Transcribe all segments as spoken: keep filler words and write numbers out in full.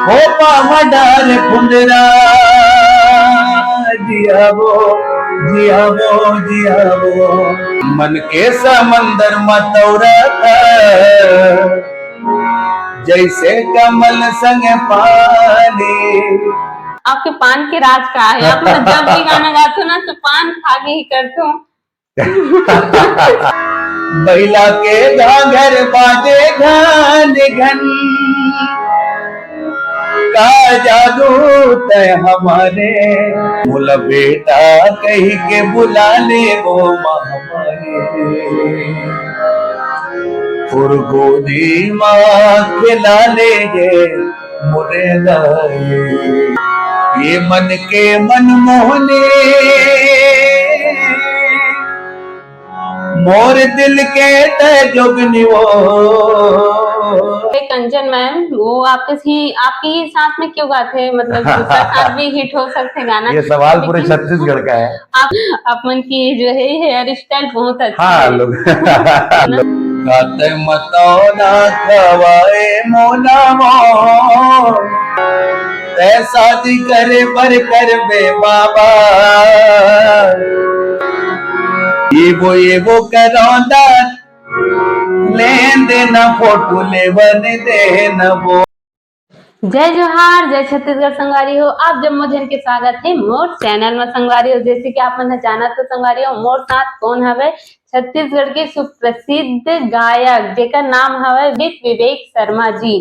हो पावा डार फुंदरा, जिया वो, जिया वो, जिया वो। मन के समंदर म तौरत, जैसे कमल संग पानी। आपके पान के राज का है? आप लोग जब भी गाना गाते हो ना, तो पान खा के ही करते हो। बैला के घाघर बाजे घन घन, का जादू तय हमारे। मोला बेटा कही के बुला ले वो माँ हमारे, और गोदी माँ खिला ले ये मोरे दाई। ये मन के मनमोहने, मोर दिल के तय जोगनी वो। कंचन मैम, वो आपके ही, आपके ही साथ में क्यों गाते हैं? मतलब, दूसरा साथ भी हिट हो सकते गाना। ये सवाल पूरे लेकिन छत्तीसगढ़ का है। आप, आप मन की जो है, हेयर स्टाइल बहुत अच्छा हाँ, है। लोग, लोग। काते मतौना खवाए मोना मो, तै शादी करे बर करबे बाबा। ये वो, ये वो करौंदा, लेन देना फोटो लेवन देना वो। जय जोहार, जय छत्तीसगढ़ संगवारी हो। आप जम्मो झन के स्वागत है मोर चैनल में संगवारी हो। जैसे कि आप मन ह जानत हो संगवारी हो, मोर साथ कौन हवे? छत्तीसगढ़ के सुप्रसिद्ध गायक, जेकर नाम हवे विवेक, विवेक शर्मा जी।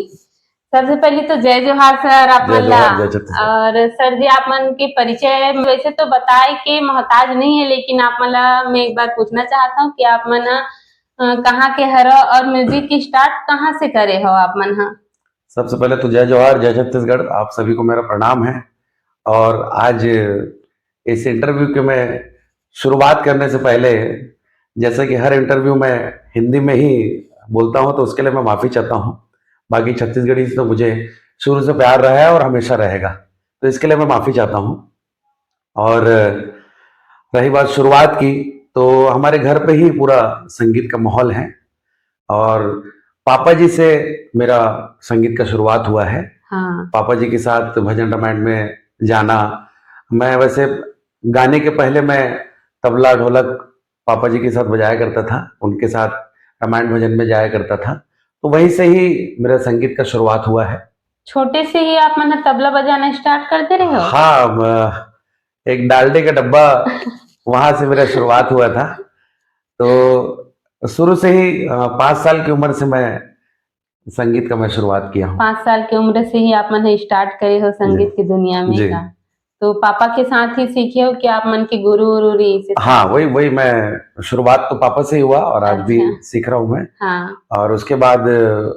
सबसे पहले तो जय जोहार सर, आप जय मन ला। जोहार, जय छत्तीसगढ़। और सर जी, आप मन के परिचय वैसे तो बताए के मोहताज नहीं है, लेकिन आप मन ला मैं एक बार पूछना चाहता हूँ कि आप मन ह, अ, कहाँ के हरो और म्यूजिक स्टार्ट कहाँ से करे हो आप मन ह? सबसे पहले तो जय जोहार, जय छत्तीसगढ़, आप सभी को मेरा प्रणाम है। और आज इस इंटरव्यू के मैं शुरुआत करने से पहले, जैसे कि हर इंटरव्यू में हिंदी में ही बोलता हूँ, तो उसके लिए मैं माफ़ी चाहता हूँ। बाकी छत्तीसगढ़ी से तो मुझे शुरू से प्यार रहा है और हमेशा रहेगा, तो इसके लिए मैं माफ़ी चाहता हूँ। और रही बात शुरुआत की, तो हमारे घर पे ही पूरा संगीत का माहौल है और पापा जी से मेरा संगीत का शुरुआत हुआ है। हाँ। पापा जी के साथ भजन रामायण में जाना। मैं वैसे गाने के पहले मैं तबला, ढोलक पापा जी के साथ बजाया करता था, उनके साथ रामायण भजन में जाया करता था। तो वहीं से ही मेरा संगीत का शुरुआत हुआ है। छोटे से ही आप मन तबला बजाना स्टार्ट कर दे रहे हो? हाँ, म-, एक डालडे का डब्बा, वहां से मेरा शुरुआत हुआ था। तो शुरू से ही, अ, पाँच साल की उम्र से मैं संगीत का मैं शुरुआत किया हूँ। पाँच साल की उम्र से ही आप मन स्टार्ट करे हो संगीत जी। की दुनिया में जी। का? तो पापा के साथ ही सीखे हो कि आप मन के गुरु उरु रही से? हाँ, वही, वही मैं, शुरुआत तो पापा से ही हुआ और आज भी अच्छा। सीख रहा हूँ मैं। हाँ। और उसके बाद, अ,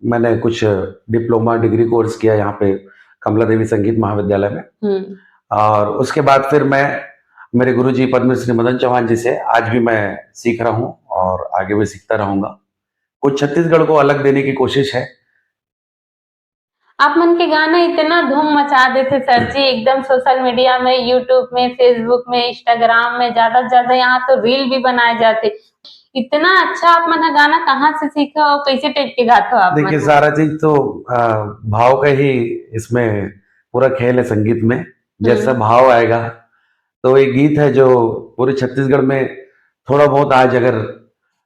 मैंने कुछ डिप्लोमा डिग्री कोर्स किया यहाँ पे कमला देवी संगीत महाविद्यालय में। हम्म। और उसके बाद फिर मैं मेरे गुरुजी पद्मश्री मदन चौहान जी से आज भी मैं सीख रहा हूँ और आगे भी सीखता रहूंगा। कुछ छत्तीसगढ़ को अलग देने की कोशिश है। आप मन के गाना इतना धूम मचा देथे सर जी, एकदम सोशल मीडिया में, YouTube में, Facebook में, Instagram में, ज्यादा से ज्यादा यहाँ तो रील भी बनाए जाथे। इतना अच्छा आप मन ह गाना कहाँ से सीखे हो, कैसे टाइप के गाते हो आप देखिए, मन ह? सारा चीज तो, आ, भाव का ही इसमें पूरा खेल है संगीत में। जैसा हम्म। भाव आएगा, तो ये गीत है जो पूरे छत्तीसगढ़ में थोड़ा बहुत आज अगर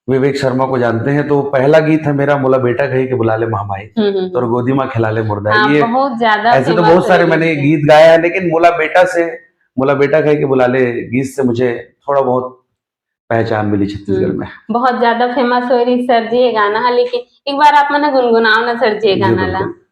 विवेक शर्मा को जानते हैं तो पहला गीत है मेरा मोला बेटा कही के बुला ले महामाई, हम्म, हम्म, और हम्म। गोदी माँ खिला ले मुर्दा। हाँ, ये बहुत ज्यादा ऐसे तो famous बहुत सारे है मैंने गीत। गीत गाया है, लेकिन मोला बेटा से, मोला बेटा कही के बुला ले गीत से मुझे थोड़ा बहुत पहचान मिली छत्तीसगढ़ हम्म, में। बहुत ज्यादा फेमस हो रही सर जी ये गाना है, लेकिन एक बार आप मन गुनगुनाओ ना सर जी ये जी, गाना ला। बिल्कुल।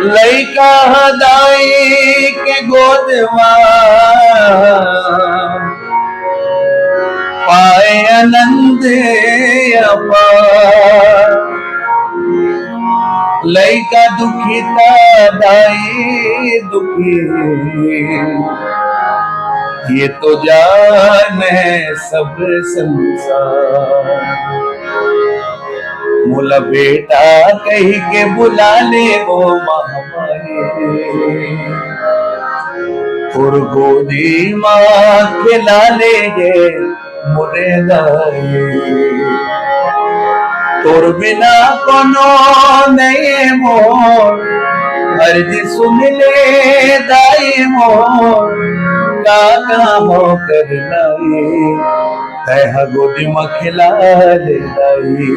लइका ह दाई के गोद म पाए आनंद अपार। लइका दुखी त दाई दुखी, ये तो जाने सब संसार। मोला बेटा कही के बुला ले वो महामाई, और गोदी माँ खिला ले ये मोरे दाई। तोर बिना कोनो नइ मोर, अर्जी सुन ले दाई मोर, का कहूँ करना ये, तैं ह गोदी म खेला ले दाई।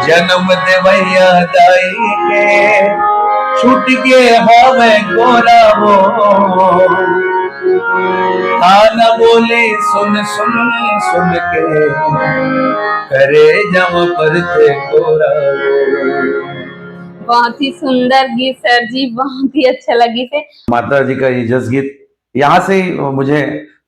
जन्म देवैया दाई के छूट गे हवय गोरा वो, ताना बोली सुन सुन सुन के, करेजा म परथे गोरा वो। बहुत ही सुंदर गीत सर जी, बहुत ही अच्छा लगिस हे। माता जी का ये जस गीत, यहाँ से ही मुझे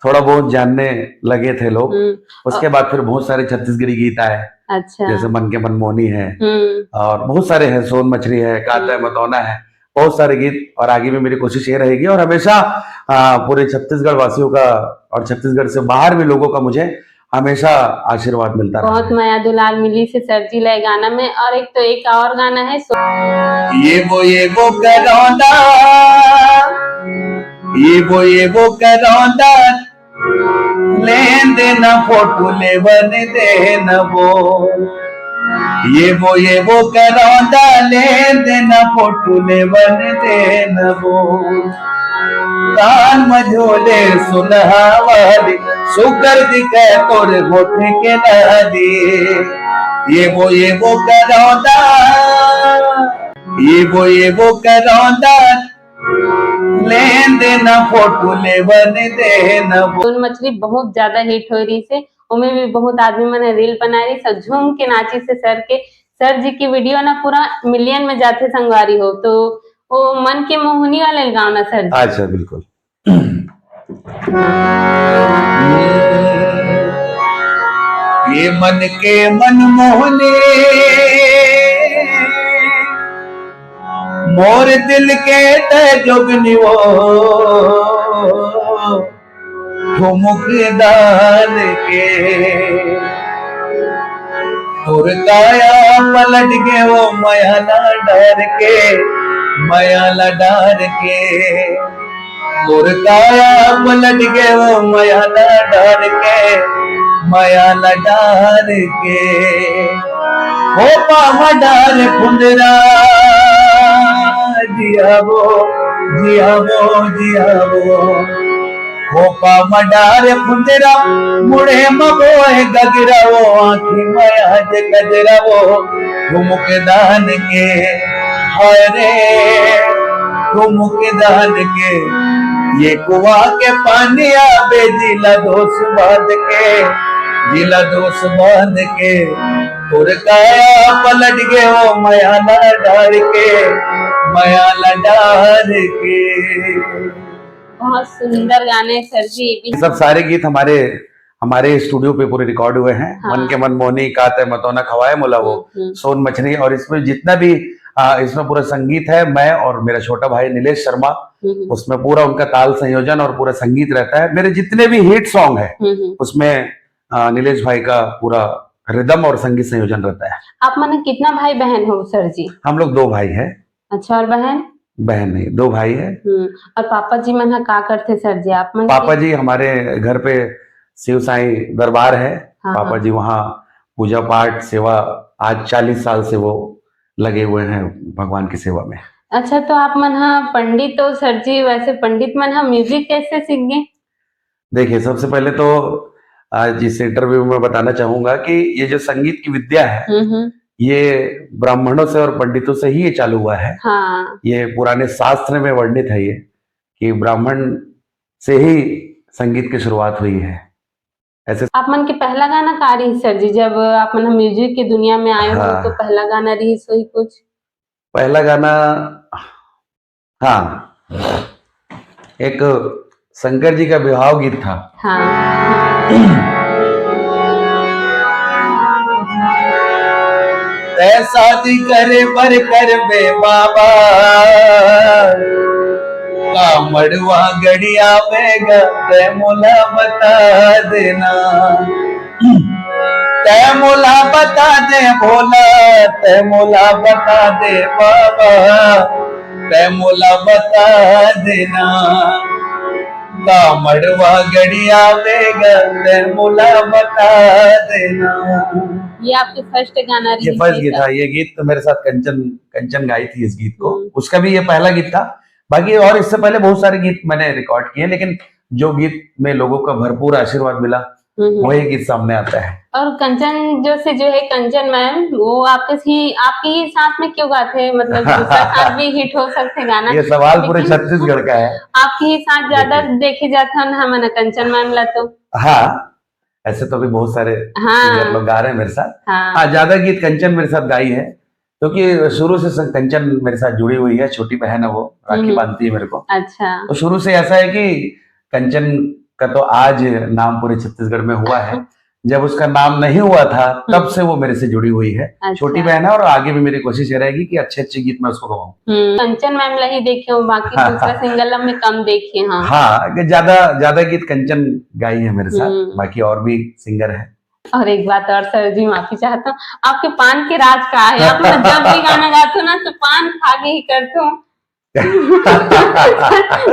थोड़ा बहुत जानने लगे थे लोग। हम्म। उसके बाद फिर बहुत सारे छत्तीसगढ़ी गीत आए, अच्छा। जैसे मन के मनमोहनी है हम्म। और बहुत सारे हैं, सोन मछली है, काता है हम्म। मतौना है, बहुत सारे गीत। और आगे भी मेरी कोशिश ये रहेगी और हमेशा, आ, पूरे छत्तीसगढ़ वासियों का और छत्तीसगढ़ से बाहर भी लोगों का मुझे हमेशा आशीर्वाद मिलता रहा बहुत है। मया दुलार मिलिस हे सर जी ला ये गाना में। और एक तो एक और गाना है सो- ये वो, ये वो करौंदा, ये वो, ये वो करौंदा, लेन देना फोटो लेवन देना वो। ये वो, ये वो करौंदा, लेन देना फोटो लेवन देना वो। कान म झोले सुनहा वाली, सुकर दिखे तोर होठ के लाली। ये वो, ये वो करौंदा, ये वो, ये वो करौंदा, लेन देना फोटो लेवन देना वो। सोन मछली बहुत ज्यादा हिट हो रहिस हे, ओमे भी बहुत आदमी मन रील बना रहिस हे, झूम के नाचिस हे सर के। सर जी की वीडियो ना पूरा मिलियन में जाथे संगवारी हो, तो वो मन के मोहनी वाले गाना सर जी। अच्छा, बिल्कुल। ये मन के मनमोहनी, मोर दिल के तै जोगनी वो, ठुमुक दान के। तोर काया पलट गे वो मया ला डार के, मया ला डार के। तोर काया पलट गे वो मया ला डार के, मया ला डार के। हो पावा डार फुंदरा, जिया वो, जिया वो, जिया वो। खोपा म डार फुंदरा, मुड़े म बोए गजरा वो, आँखी म आज गजरा वो, ठुमुक दान के, हाय रे, ठुमुक दान के, ये कुआँ के पानी आबे जिला दोस बांध के, जिला दोस बांध के, तोर काया पलट गे वो मया ला डार के, मया ला डार के। बहुत सुंदर गाने सर जी, ये भी। ये सब सारे गीत हमारे, हमारे स्टूडियो पे पूरे रिकॉर्ड हुए हैं। हाँ। मन के मनमोहनी, काते मतोना खवाए मोला वो, हम्म, हम्म। सोन मछली, और इसमें जितना भी, आ, इसमें पूरा संगीत है, मैं और मेरा छोटा भाई नीलेश शर्मा, हम्म, हम्म। उसमें पूरा उनका ताल संयोजन और पूरा संगीत रहता है। मेरे जितने भी हिट सॉन्ग है, हम्म, हम्म। उसमें, आ, नीलेश भाई का पूरा रिदम और संगीत संयोजन रहता है। आप मन कितना भाई बहन हो सर जी? हम लोग दो भाई हैं। अच्छा, और बहन? बहन नहीं, दो भाई है। हम्म, और पापा जी मन ह का करथे सर जी, आप मन पापा के? जी हमारे घर पे शिव साईं दरबार है। हाँ, पापा हाँ। जी वहाँ पूजा पाठ, सेवा, आज चालीस साल से वो लगे हुए हैं भगवान की सेवा में। अच्छा, तो आप मन ह पंडित हो सर जी, वैसे पंडित मन ह म्यूजिक कैसे सीख गए? देखिए, सबसे पहले तो आज इस इंटरव्यू में बताना चाहूंगा कि ये जो संगीत की विद्या है, हम्म, हम्म। ये ब्राह्मणों से और पंडितों से ही ये चालू हुआ है। हाँ। ये पुराने शास्त्र में वर्णित है ये, कि ब्राह्मण से ही संगीत की शुरुआत हुई है। ऐसे आप मन के पहला गाना का रही सर जी, जब आप मन म्यूजिक के दुनिया में आए हो, हाँ। तो पहला गाना रही सोई कुछ? पहला गाना, हाँ, एक शंकर जी का विवाह गीत था। हाँ। तै शादी करे बर करबे बाबा, का मड़वा गड़ियावेगा, तै मोला बता देना। तै मोला बता दे भोला, तै मोला बता दे बाबा, तै मोला बता देना। का मड़वा गड़िया में गते मुला बता देना। ये आपके फर्स्ट गाना ये रिलीज फर्स्ट गीत था। ये गीत तो मेरे साथ कंचन कंचन गाई थी इस गीत को। हम्म। उसका भी ये पहला गीत था। बाकी और इससे पहले बहुत सारे गीत मैंने रिकॉर्ड किए, लेकिन जो गीत में लोगों का भरपूर आशीर्वाद मिला, वही गीत सामने आता है। और कंचन जो से जो है, कंचन मैम, वो आपके ही आपके ही साथ में क्यों गाते हैं? मतलब दूसरा साथ भी हिट हो सकते गाना। ये सवाल पूरे लेकिन छत्तीसगढ़ का है। आपके ही साथ ज्यादा देखिए। देखे जाते हैं हम ना कंचन मैम ला तो। हाँ, ऐसे तो भी बहुत सारे हाँ। सिंगर लोग गा रहे हैं मेरे साथ। हाँ। हाँ, ज्यादा गीत कंचन मेरे साथ गाई है, क्योंकि शुरू से सं- कंचन मेरे साथ जुड़ी हुई है, छोटी बहन है वो, राखी हम्म। बांधती है मेरे को। अच्छा। तो शुरू से ऐसा है कि कंचन का तो आज नाम पूरे छत्तीसगढ़ में हुआ है। जब उसका नाम नहीं हुआ था, तब हम्म। से वो मेरे से जुड़ी हुई है। अच्छा। छोटी बहन है और आगे भी मेरी कोशिश ये रहेगी कि अच्छे अच्छे गीत मैं उसको गवाऊं। हम्म, कंचन मैम ला ही देखे हो, बाकी हाँ, दूसरा हाँ। सिंगर ला मैं कम देखे हाँ। हाँ, कि ज्यादा ज्यादा गीत कंचन गाई है मेरे साथ, हम्म। बाकी और भी सिंगर है। और एक बात और सर जी, माफी चाहता हूँ, आपके पान के राज का है? आप लोग जब भी गाना गाते हो ना तो पान खा के ही करते हो।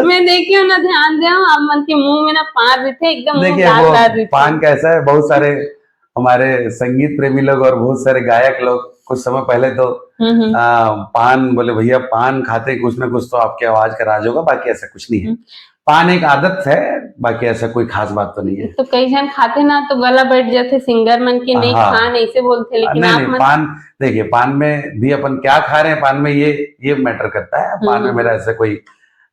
मैं देखी हूँ ना, ध्यान दे, आप मन के मुंह में ना पान रहते, एकदम मुंह देखिए, लाल वो लाल रहते। पान कैसा है, बहुत सारे हमारे संगीत प्रेमी लोग और बहुत सारे गायक लोग कुछ समय पहले तो हम्म, हम्म। आ, पान बोले, "भैया, पान खाते कुछ ना कुछ तो आपके आवाज का राज होगा, बाकी ऐसा कुछ नहीं है।" हम्म। पान एक आदत है, बाकी ऐसा कोई खास बात तो नहीं है। तो कई जन खाते ना तो गला बैठ जाते सिंगर मन के, नहीं हाँ। खान ऐसे बोलते, लेकिन नहीं आप नहीं, मन पान देखिए, पान में भी अपन क्या खा रहे हैं, पान में ये ये मैटर करता है। पान में हम्म। मेरा ऐसा कोई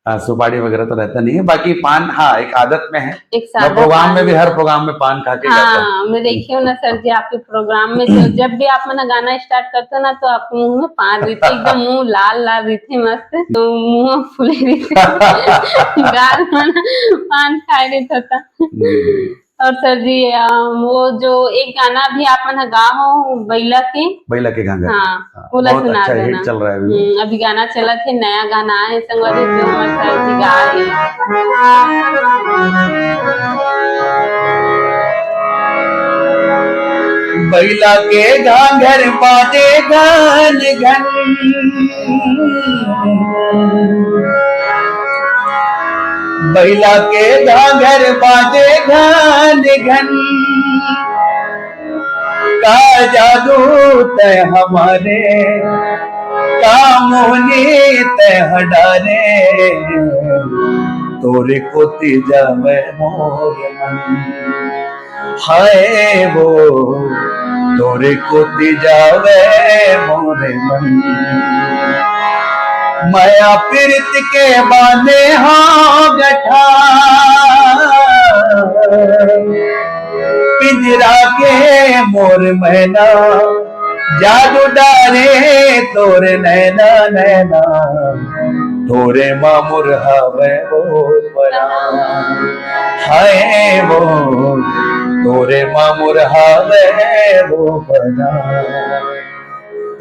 आ, सुपारी वगैरह तो रहता नहीं है, बाकी पान हाँ एक आदत में है। एक मैं सादा प्रोग्राम पान में भी में। हर प्रोग्राम में पान खा के गाता हूँ। हाँ, मैं देखी हूँ ना सर जी, आपके प्रोग्राम में तो जब भी आप मन गाना स्टार्ट करते हो ना तो आपके मुंह में पान रहते, एकदम मुंह लाल लाल रहते, मस्त तो मुंह फूले रहते, गाल मन पान खाए रहता था। जी, जी। और सर जी, अम, वो जो एक गाना भी आप मन गा हो बैला के, बैला के घाघर। हाँ, हाँ, बोला बहुत सुना अच्छा देना। हिट चल रहा है अभी। हम्म, अभी गाना चला थे, नया गाना है संगवारी, जो हमर सर जी गाए। बैला के घाघर बाजे घन घन, बैला के घाघर बाजे घन घन, का जादू तै हमारे, का मोहनी तै हडारे, तोरे कोती जावे मोर मन। हाय वो तोरे कोती जावे मोर मन। मया पीरत के बांधे हो गठा, पिंजरा के मोर मैना, जादू डारे तोर नैना नैना, तोरे मामुर हवे वो परा। हाय वो तोरे मामुर हवे वो परा।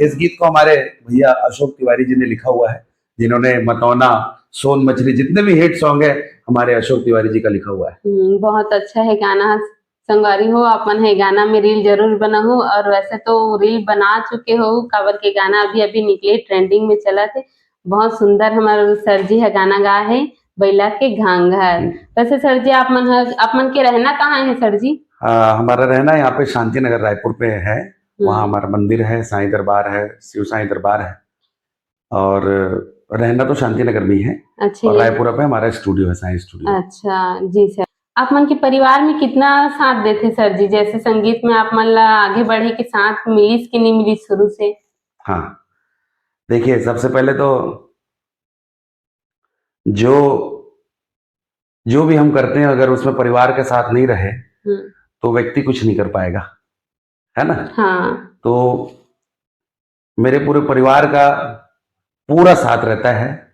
इस गीत को हमारे भैया अशोक तिवारी जी ने लिखा हुआ है, जिन्होंने मतौना, सोन मछली, जितने भी हिट सॉन्ग है, हमारे अशोक तिवारी जी का लिखा हुआ है। हम्म, बहुत अच्छा है गाना। संगवारी हो, आप मन हे गाना में रील जरूर बनाहू, और वैसे तो रील बना चुके हो, काबर के गाना अभी अभी निकले, ट्रेंडिंग में चला थे। बहुत सुंदर हमारे सर जी है गाना गा है बैला के घांघर। वैसे सर जी, आप मन ह-, आप मन के रहना कहाँ है सर जी? आ, हमारा रहना यहाँ पे शांति नगर रायपुर पे है। वहाँ हम्म। हमारा मंदिर है, साईं दरबार है, शिव साईं दरबार है, और रहना तो शांति नगर में ही है। अच्छी और है। रायपुरा पे हमारा स्टूडियो है, साईं स्टूडियो। अच्छा जी सर, आप मन के परिवार में कितना साथ देथे सर जी, जैसे संगीत में आप मन ला आगे बढ़े के साथ मिलिस कि नहीं मिलिस शुरू से? हाँ, देखिए, सबसे पहले तो जो जो भी हम करते हैं, अगर उसमें परिवार का साथ नहीं रहे हम्म। तो व्यक्ति कुछ नहीं कर पाएगा, है ना? हाँ। तो मेरे पूरे परिवार का पूरा साथ रहता है,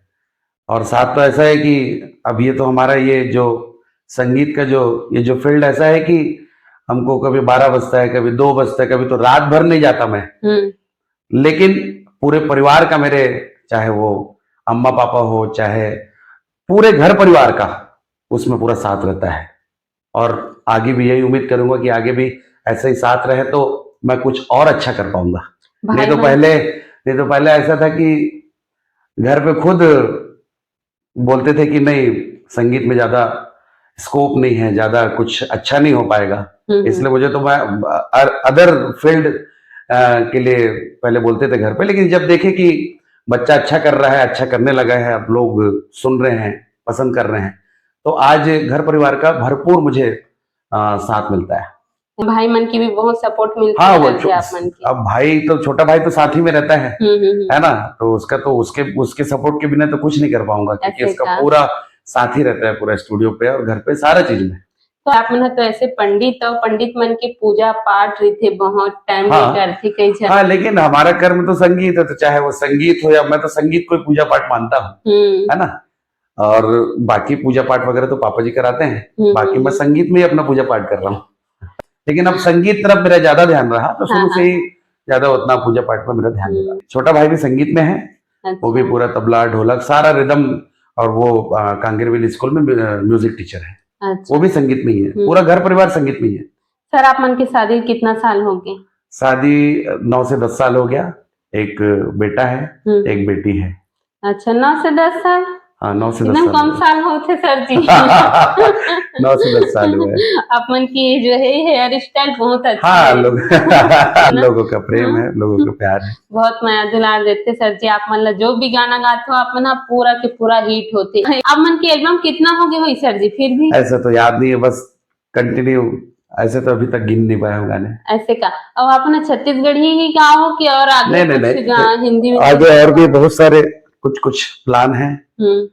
और साथ तो ऐसा है कि अब ये तो हमारा, ये जो संगीत का जो, ये जो फील्ड ऐसा है कि हमको कभी बारह बजता है, कभी दो बजता है, कभी तो रात भर नहीं जाता मैं, हम्म। लेकिन पूरे परिवार का, मेरे चाहे वो अम्मा पापा हो, चाहे पूरे घर परिवार का, उसमें पूरा साथ रहता है। और आगे भी यही उम्मीद करूंगा कि आगे भी ऐसे ही साथ रहे तो मैं कुछ और अच्छा कर पाऊंगा। भाई नहीं तो बहन- पहले नहीं तो पहले ऐसा था कि घर पे खुद बोलते थे कि नहीं, संगीत में ज्यादा स्कोप नहीं है, ज्यादा कुछ अच्छा नहीं हो पाएगा। हम्म, हम्म। इसलिए मुझे तो मैं अदर फील्ड के लिए पहले बोलते थे घर पे, लेकिन जब देखे कि बच्चा अच्छा कर रहा है, अच्छा करने लगा है, अब लोग सुन रहे हैं, पसंद कर रहे हैं, तो आज घर परिवार का भरपूर मुझे अ, साथ मिलता है। भाई मन की भी बहुत सपोर्ट मिलती हाँ, है वो घर से छो-, आप मन की। अब भाई तो, छोटा भाई तो साथ ही में रहता है, हम्म, हम्म, हम्म। है ना? तो उसका तो, उसके, उसके सपोर्ट के बिना तो कुछ नहीं कर पाऊंगा, क्योंकि ऐसे उसका का? पूरा साथ ही रहता है, पूरा स्टूडियो पे और घर पे, सारा चीज में। तो आप मन ह तो ऐसे पंडित, और पंडित मन के पूजा पाठ रहिथे, बहुत टाइम हाँ। करथे कई झन। हाँ, लेकिन हमारा कर्म तो संगीत है, तो चाहे वो संगीत हो या, मैं तो संगीत को ही पूजा पाठ मानता हूँ, हम्म। है ना? और बाकी पूजा पाठ वगैरह तो पापा जी कराते हैं, हम्म, बाकी हम्म, मैं हम्म। संगीत में ही अपना पूजा पाठ कर रहा हूँ। लेकिन अब संगीत तरफ मेरा ज्यादा ध्यान रहा, तो हाँ, शुरू से हाँ। ही ज्यादा उतना पूजा पाठ में मेरा ध्यान हम्म। रहा। छोटा भाई भी संगीत में है, वो भी अच्छा। पूरा तबला, ढोलक, सारा रिदम, और वो, अ, कांगेरविल स्कूल में म्यू-, म्यूजिक टीचर है, अच्छा। वो भी संगीत में ही है, हम्म। पूरा घर परिवार संगीत में ही है। सर, आप मन के शादी कितना साल हो गए? शादी नौ से दस साल हो गया, एक बेटा है, हम्म। एक बेटी है। अच्छा, नौ से दस साल? हाँ, नौ से दस एकदम साल कम हुआ। साल होथे सर जी। नौ से दस साल हुआ है। आप मन की जो है हेयर स्टाइल बहुत अच्छा हाँ, है। लोग, ना? लोगों का प्रेम हाँ। है, लोगों का प्यार है। बहुत मया दुलार देथे सर जी आप मन ला, जो भी गाना गाथे हो आप मन ह पूरा के पूरा हिट होथे। आप मन के एल्बम कितना हो गए होही सर जी फिर भी? ऐसा तो याद नहीं है, बस कंटिन्यू, ऐसे तो अभी तक गिन नहीं पाया हूँ गाने। ऐसे का? अब आप ना छत्तीसगढ़ी ही गाओ कि और आगे नहीं, नहीं, कुछ नहीं। गा-, हिंदी में आगे कुछ और भी बहुत सारे कुछ, कुछ प्लान हैं। हम्म।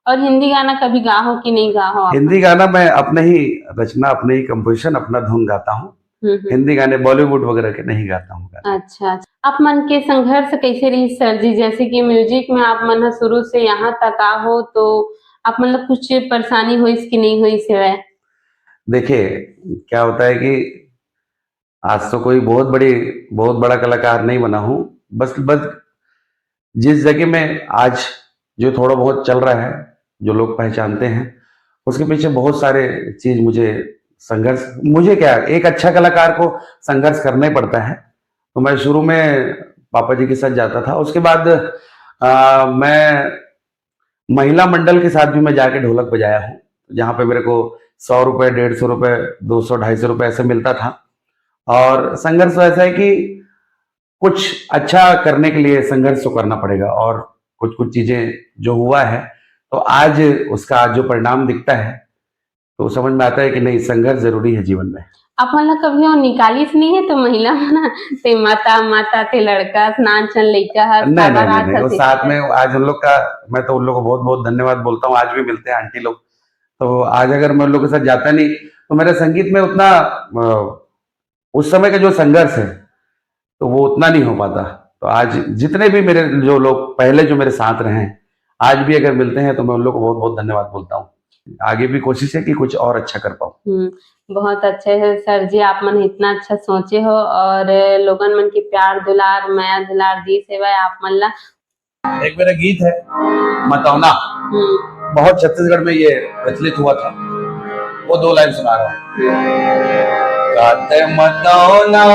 और हिंदी गाना कभी गाओ कि नहीं गाओ आप? हिंदी गाना मैं अपने ही रचना, अपने ही कंपोजिशन, अपना धुन गाता हूँ। हम्म, हम्म। हिंदी गाने बॉलीवुड वगैरह के नहीं गाता हूँ गाने। अच्छा, अच्छा। आप मन के संघर्ष कैसे रही सर जी? जैसे कि म्यूजिक में आप मन ह शुरू से यहाँ तक आ हो, तो आप मन ला कुछ परेशानी होइस कि नहीं होइस हवय? देखिए, क्या होता है कि आज तो कोई बहुत बड़ी, बहुत बड़ा कलाकार नहीं बना हूँ, बस, बस जिस जगह में आज जो थोड़ा बहुत चल रहा है, जो लोग पहचानते हैं, उसके पीछे बहुत सारे चीज मुझे संघर्ष, मुझे क्या, एक अच्छा कलाकार को संघर्ष करना ही पड़ता है। तो मैं शुरू में पापा जी के साथ जाता था, उसके बाद, आ, मैं महिला मंडल के साथ भी मैं जाके ढोलक बजाया हूँ, जहाँ पे मेरे को सौ रुपए, डेढ़ सौ रुपए, दो सौ, ढाई सौ रुपए ऐसे मिलता था। और संघर्ष तो ऐसा है कि कुछ अच्छा करने के लिए संघर्ष तो करना पड़ेगा, और कुछ कुछ चीजें जो हुआ है, तो आज उसका जो परिणाम दिखता है, तो समझ में आता है कि नहीं, संघर्ष जरूरी है जीवन में। आप मन ला कभी वो निकालिस नहीं है तो महिला मन, "ते माता, माता, ते लड़का, नान चन लइका ह, नहीं, नहीं, नहीं, नहीं, वो साथ में आज उन लोग का, मैं तो उन लोग को बहुत बहुत धन्यवाद बोलता हूँ। आज भी मिलते हैं आंटी लोग, तो आज अगर मैं उन लोग के साथ जाता नहीं तो मेरे संगीत में उतना, अ, उस समय का जो संघर्ष है, तो वो उतना नहीं हो पाता। तो आज जितने भी मेरे, जो लोग पहले जो मेरे साथ रहे हैं, आज भी अगर मिलते हैं तो मैं उन लोग को बहुत बहुत धन्यवाद बोलता हूँ। आगे भी कोशिश है कि कुछ और अच्छा कर पाऊँ। हम्म, बहुत अच्छे है सर जी, आप मन इतना अच्छा सोचे हो और लोगन मन के प्यार दुलार, मया दुलार दी सेवा आप मन ला। एक मेरा गीत है मतौना, हम्म। बहुत छत्तीसगढ़ में ये प्रचलित हुआ था, वो दो लाइन सुना रहा हूँ। काते मतौना,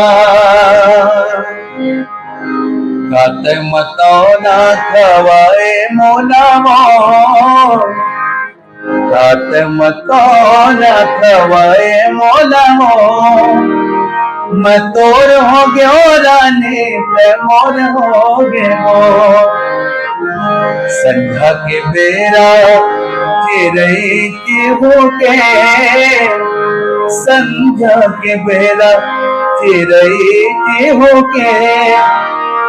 काते मतौना खवाए मोला मो, काते मतौना खवाए मोला मो, मैं तोर हो गयो रानी, ते मोर हो गयो। संझा के बेरा चिरई चिहुके, संझा के बेरा चिरई चिहुके,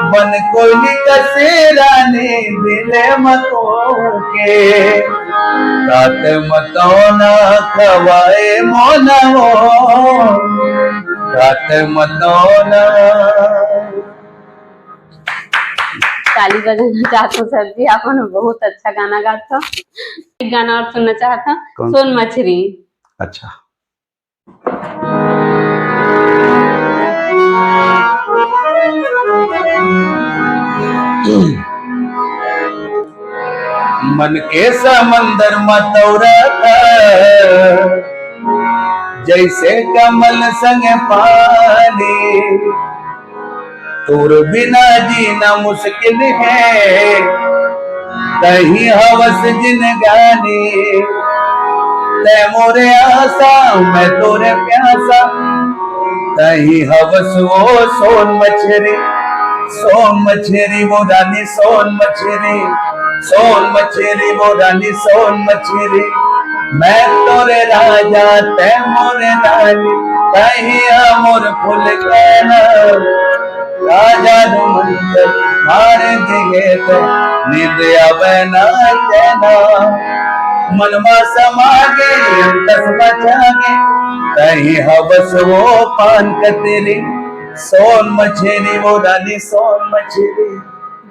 बन कोइली कसे रानी बिले मतोके। काते मतौना खवाए मोला वो, काते मतौना। ताली बजाना चाहत हूँ सर जी, आप मन बहुत अच्छा गाना गात हो। एक गाना और सुनना चाहत हूँ, कौन सा? सोन मछरी। अच्छा। मन के समंदर म तौरत जैसे कमल संग पानी, तोर बिना जीना मुश्किल है, कहीं हवस जिनगानी। तै मोरे आसा, मैं तोरे प्यासा, तही हवस वो सोन मछरी, सोन मछरी वो रानी, सोन मछरी, सोन मछरी वो रानी, सोन मछरी। मैं तोरे राजा, तै मोरे रानी, तही मोर फूल कहना। राजा जो मंत्र मार दिए तो नींद आवे ना कहना। मनमा समा गे, अंतस बचा गे, तही हवस वो पान कतेरी, सोन मछरी वो रानी, सोन मछरी।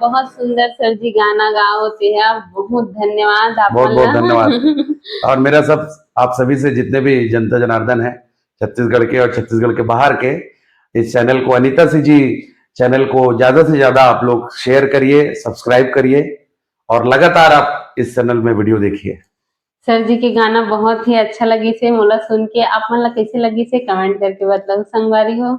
बहुत सुंदर सर जी गाना गावत हे, बहुत धन्यवाद आप बहुत मन बहुत ला। धन्यवाद। और मेरा सब, आप सभी से, जितने भी जनता जनार्दन है छत्तीसगढ़ के और छत्तीसगढ़ के बाहर के, इस चैनल को, अनिता सिंह जी चैनल को ज्यादा से ज्यादा आप लोग शेयर करिए, सब्सक्राइब करिए और लगातार आप इस चैनल में वीडियो देखिए। सर जी के गाना बहुत ही अच्छा लगिस हे मोला सुन के। आप मन ला कैसे लगिस हे, कमेंट करके बताओ संगवारी हो।